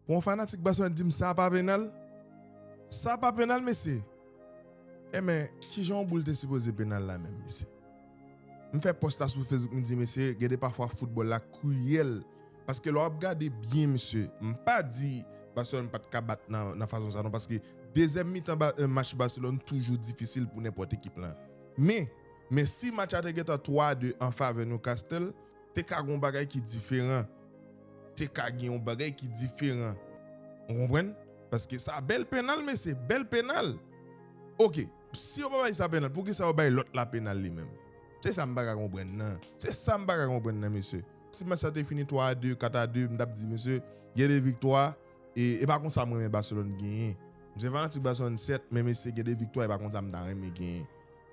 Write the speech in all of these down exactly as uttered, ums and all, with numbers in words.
Pou yon fanatik Barcelone di m sa pa penal? Sa pa penal, mesye? Enben, kijan yon boul te sipoze penal la menm, mesye? M fè pòs la sou Facebook, m di, mesye, gen de pafwa foutbòl la kriyèl. Paske lè w ap gade byen, mesye, m pa di Barcelone pa t ka bat nan, nan fason sa non, paske dezyèm mitan ba, eh, match Barcelone toujou difisil pou nenpòt ekip lan. Men, men si match la te gentan twa a de an favè Newcastle, te ka gen yon bagay ki diferan. Te ka gen yon bagay ki diferan. Ou konprann? Paske sa bèl penal, mesye, bèl penal. Oke, si yo pa bay sa penal, poukisa yo bay lòt la penal li menm? Se sa m pa ka konprann nan. Se sa m pa ka konprann nan, mesye. Si match sa te fini twa a de, kat a de, m t ap di, mesye, gen de viktwa, e, e pa konsa m renmen Barcelone genyen. M se fanatik Barcelone, sèt, men mesye, gen de viktwa, e pa konsa m ta renmen genyen.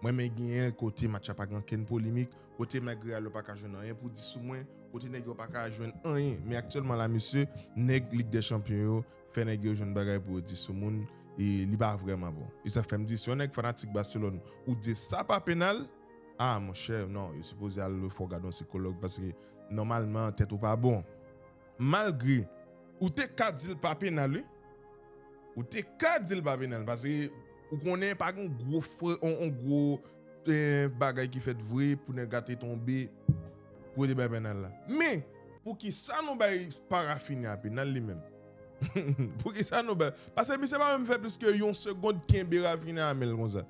M renmen genyen kote match la pa gen ankenn polemik, kote nèg Real yo pa ka jwenn anyen pou di sou mwen, kote nèg yo pa ka jwenn anyen. Men aktyèlman la, mesye, nèg Lig dè Chanpyon yo fè nèg yo jwenn bagay pou yo di sou moun, e li pa vrèman bon. E sa fè m di, si yon nèg fanatik Barcelone, ou di sa pa penal, ah, monchè, non, yo sipoze al fè w gade yon sikològ, paske nòmalman, tèt ou pa bon. Malgre, ou te ka di l pa penal, wi. Ou te ka di l pa penal, paske ou konnen pa gen gwo frè, on, on gwo, eh, bagay ki fèt vre pou nèg la te tonbe, pou yo te bay penal la. Men, poukisa nou bay pa Rafinha penal li menm? Poukisa nou bay? Paske misye pa menm fè plis ke yon segond kenbe Rafinha a men l konsa.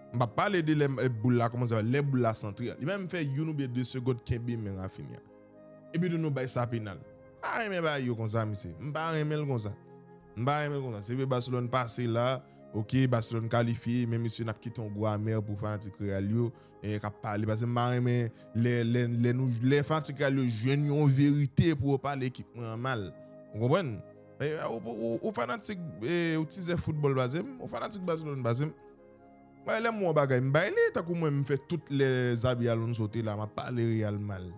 M pa pale de lè, eh, boul la kòmanse, lè boul la santre. Li pa menm fè youn oubyen de segond kenbe men Rafinha. Epi tou nou bay sa penal. M pa renmen bagay yo konsa, mesye. M pa renmen l konsa. M pa renmen l konsa. Se vre Barcelone pase la, oke, Barcelone kalifye, men mesye, n ap kite yon gou amè pou fanatik Real yo, e, k ap pale. Paske m pa renmen lè, lè, lè nou, lè fanatik Real yo jwenn yon verite pou yo pale ekip mwen an mal. Ou konprann? E, ou, ou, ou fanatik, e, ou tizè foutbòl, pase m, ou fanatik Barcelone, pase m. Bay lè m wè yon bagay, m bay li, tankou mwen, m fè tout lè Xabi Alonso te la, m ap pale Real mal.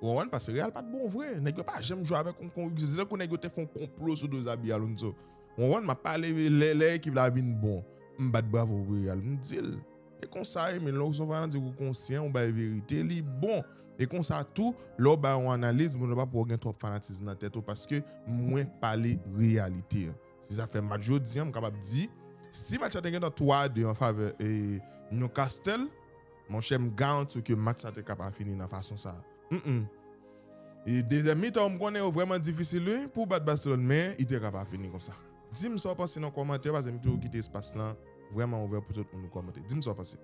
Ou konprann? Paske Real pa t bon vre. Nèg yo pa janm jwe avèk yon konviksyon. Se tankou nèg yo te fè yon konplo sou do Xabi Alonso. Ou konprann? M ap pale lè, lè ekip la vin bon. M bat bravo pou Real. M di l. E konsa, e, men lè w se yon fanatik ou konsyan, ou bay verite, li bon. E konsa tou, lè w bay yon analiz, moun yo pa pou w gen twòp fanatizm nan tèt ou, paske mwen pale reyalite an. Se sa fè match jodi an, m kapab di, si match la te gentan twa a de an favè, e, Newcastle, monchè, m garanti w ke match la te ka pa fini nan fason sa a. Mm, mm. E dezyèm mitan, m konnen yo vrèman difisil, wi, pou w bat Barcelone, men li te ka pa fini konsa. Di m sa w panse nan kòmantè, paske m toujou kite espas lan vrèman ouvè pou tout moun kòmante. Di m sa w panse.